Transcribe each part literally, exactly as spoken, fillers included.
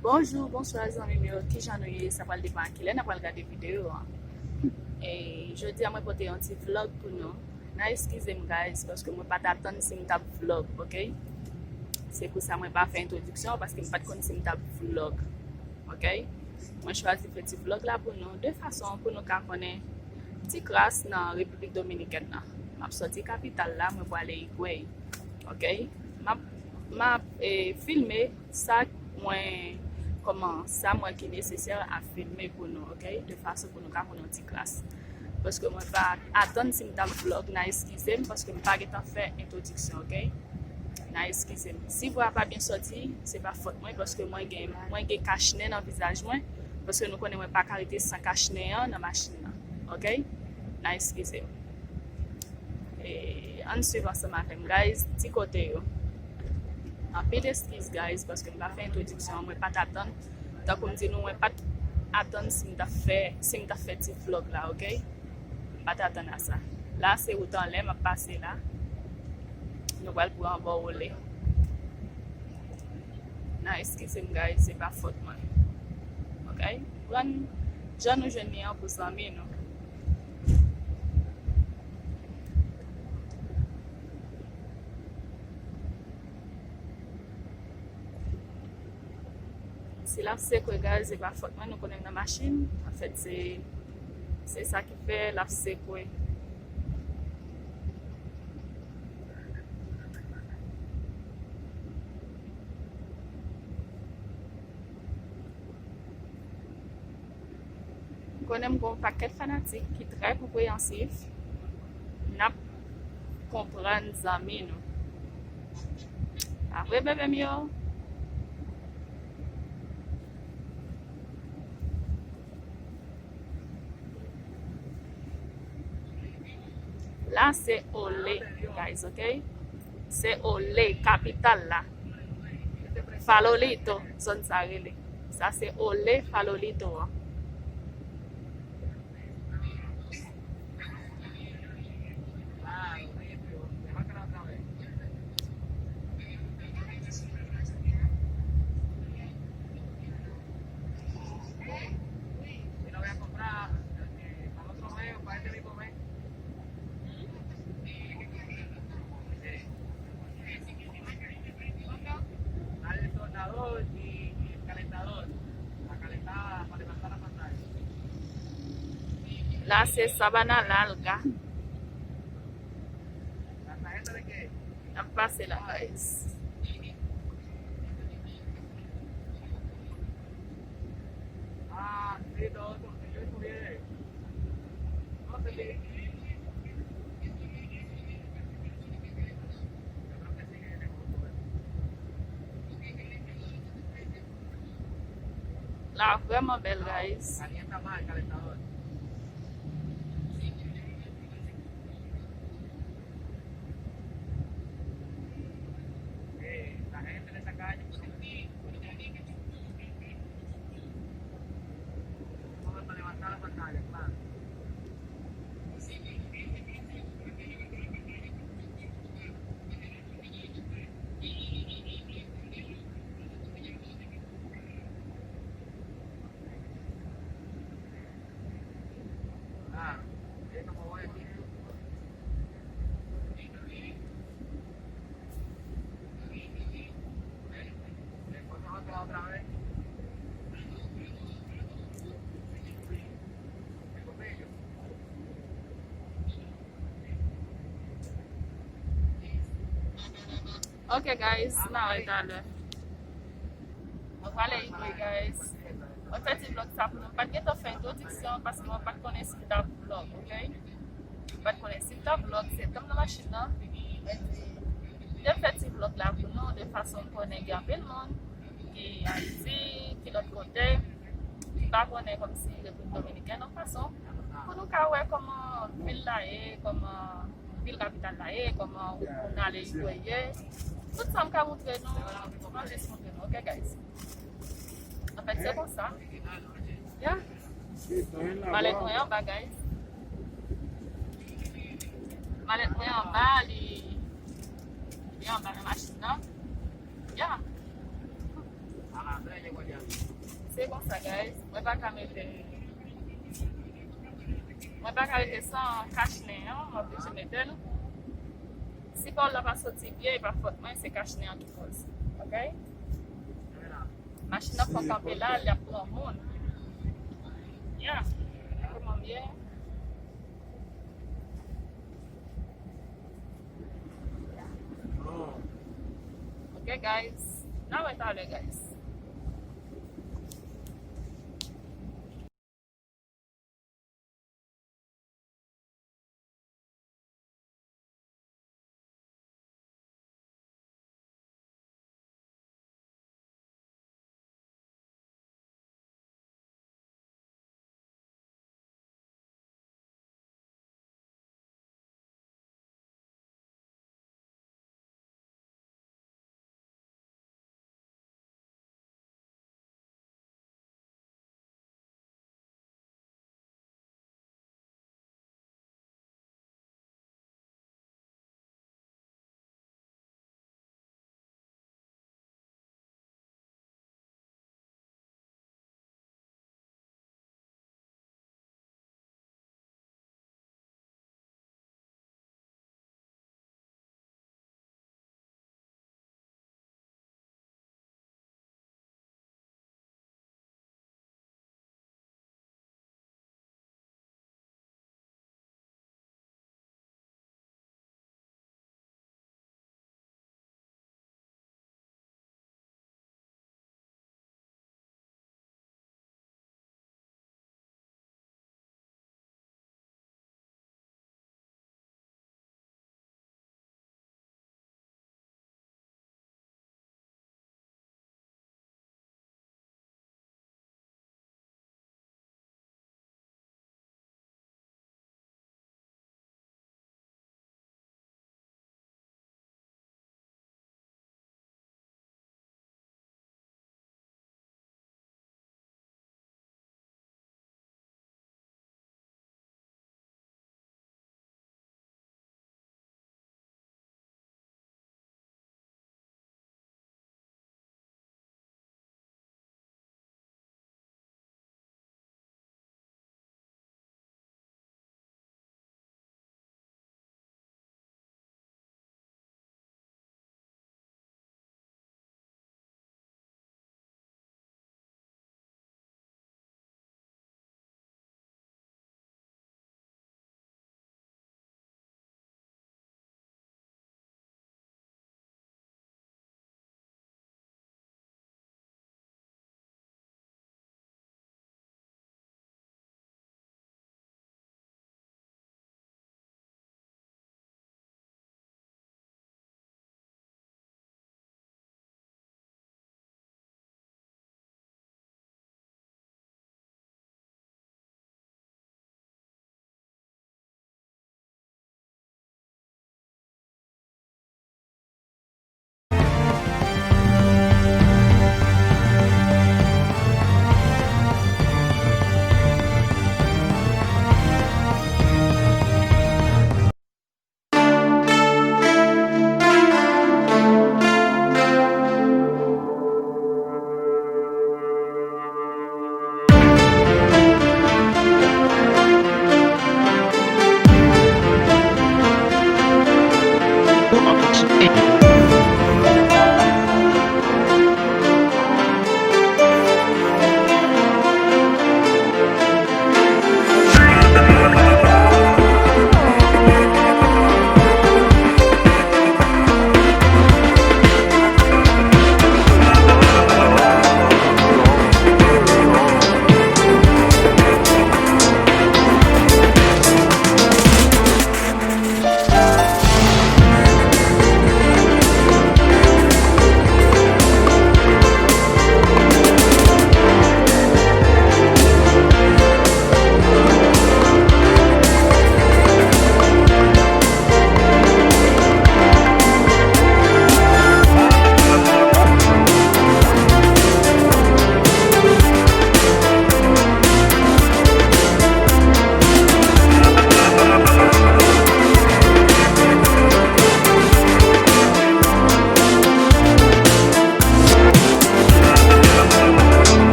Bonjou, bonswa zanmi m yo, kijan nou ye? Sa pral depann a kilè n ap pral gade videyo an. E jodi a mwen pote yon ti vlog pou nou. N a eskize m guys, paske mwen pa t atann si m t ap vlog, oke? Se pou sa mwen pa fè entwodiksyon, paske m pa t konn si m t ap vlog, oke? Mwen chwazi fè ti vlog la pou nou, de fason pou nou ka konnen ti kras nan Repiblik Dominikèn nan. M ap sòti kapital la, mwen prale Higüey, oke? M ap, m ap, e, filme sa mwen, kòman, sa mwen ki nesesè a filme pou nou, oke? De fason pou nou ka konnen yon ti kras. Paske mwen pa atann si m t ap vlog, n a eskize m, paske m pa gentan fè entwodiksyon, oke? N a eskize m. Si vwa a pa byen sòti, se pa fòt mwen, paske mwen gen, mwen gen kach nen nan vizaj mwen, paske nou konnen mwen pa ka rete san kach nen an nan machin nan, oke? N a eskize m. E, ann swiv ansanm avè m, guys, ti kote yo. Anpil eskiz, guys, paske m pa fè entwodiksyon an, mwen pa t atann. Tankou m di nou, mwen pa t atann si m t ap fè, si m t ap fè ti vlog la, oke? M pa t atann a sa. La, se wout anlè m ap pase la. Nou pral pran bò Olè. N a eskize m, guys, se pa fòt mwen. Oke? Pran jan nou jwenn li an pou zanmi nou. Si l ap sekwe, guys, se pa fòt mwen, nou konnen m nan machin. Anfèt, se, se sa ki fè l ap sekwe. M konnen m gen yon pakèt fanatik ki trè konpreyansif. N ap konprann zanmi nou. Pa vre, bebe m yo? La, se Olè, guys, oke? Se Olè, kapital la. Farolito, zòn sa rele. Sa se Olè Farolito an. La se Sabana Larga. N ap pase la, guys. La vrèman bèl, guys. Ok, guys, n a wè talè. Mwen prale Higüey, guys. Mwen fè ti vlog sa pou nou. M pa t gentan fè entwodiksyon paske mwen pa t konnen si m t ap vlog, ok? M pa t konnen si m t ap vlog, se tan m nan machin nan. Mwen di, m te fè ti vlog la pou nou, de fason m konnen gen anpil moun ki Ayiti, ki lòt kote, ki pa konnen kòmsi Repiblik Dominikèn, yon fason pou nou ka wè kòman vil la ye, kòman vil kapital la ye, kòman ou, ou ale Higüey ye. Tout sa m ka montre nou, mwen jis montre nou, ok, guys? Anfèt, se konsa. Ya. Malèt mwen anba, guys. Malèt mwen anba, li, li anba nan machin nan. Ya. Ala, bèl, e, wè, ya. Se konsa, guys. Mwen pa ka mete, mwen pa ka rete san kachnen an, mwen oblije mete l. Si pawòl la pa soti byen, e pa fòt mwen, se kachnen an ki koz. Ok? Machin nan fò kanpe la, l ap pran moun. Ya, kòman m ye? Ok, guys. N a wè talè, guys.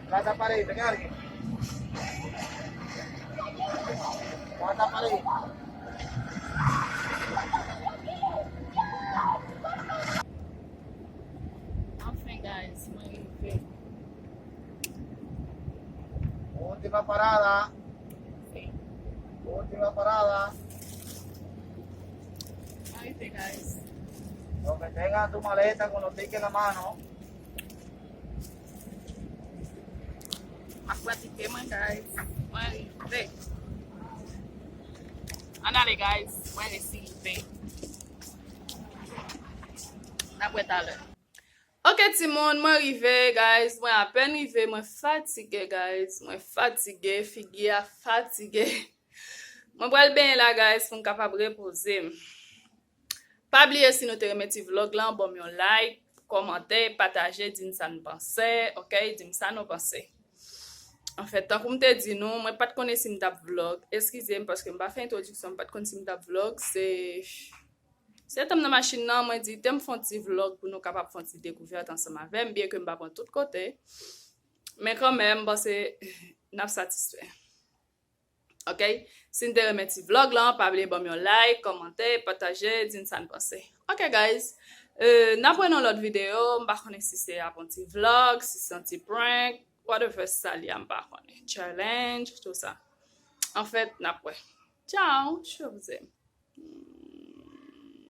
Trata parede, cargue. Trata parede. Anfen, guys, mwen rive. Última parada. Sí. Última parada. Mwen rive, guys. Lo que tenga tu maleta con los tickets en la mano. M ap pran ticket mwen, guys. Mwen rive. Ann ale, guys. Mwen resi rive. N ap wè talè. Ok, timoun, mwen rive, guys. Mwen apèn rive. Mwen fatige, guys. Mwen fatige. Figi a fatige. Mwen pral benyen la, guys, pou m kapab repoze m. Pa bliye, si nou te renmen ti vlog lan, ban m yon like, kòmante, pataje, di m sa n panse, ok? Di m sa nou panse. Anfèt, tankou m te di nou, mwen pa t konnen si m t ap vlog. Eskize m paske m pa fè entwodiksyon, m pa t konn si m t ap vlog. Se, se tan m nan machin nan, mwen di, te m fè yon ti vlog pou nou kapab fè yon ti dekouvèt ansanm avè m, byen ke m pa pran tout kote. Men kanmenm, m panse n ap satisfè. Ok? Si n te renmen ti vlog lan, pa bliye ban m yon like, kòmante, pataje, di n sa n panse. Ok, guys. Euh, n ap wè nan lòt videyo. M pa konnen si se ap yon ti vlog, si se yon ti prank, whatever sa li a, m pa konnen. Challenge, tout sa. Anfèt, n ap wè. Ciao, je vous aime.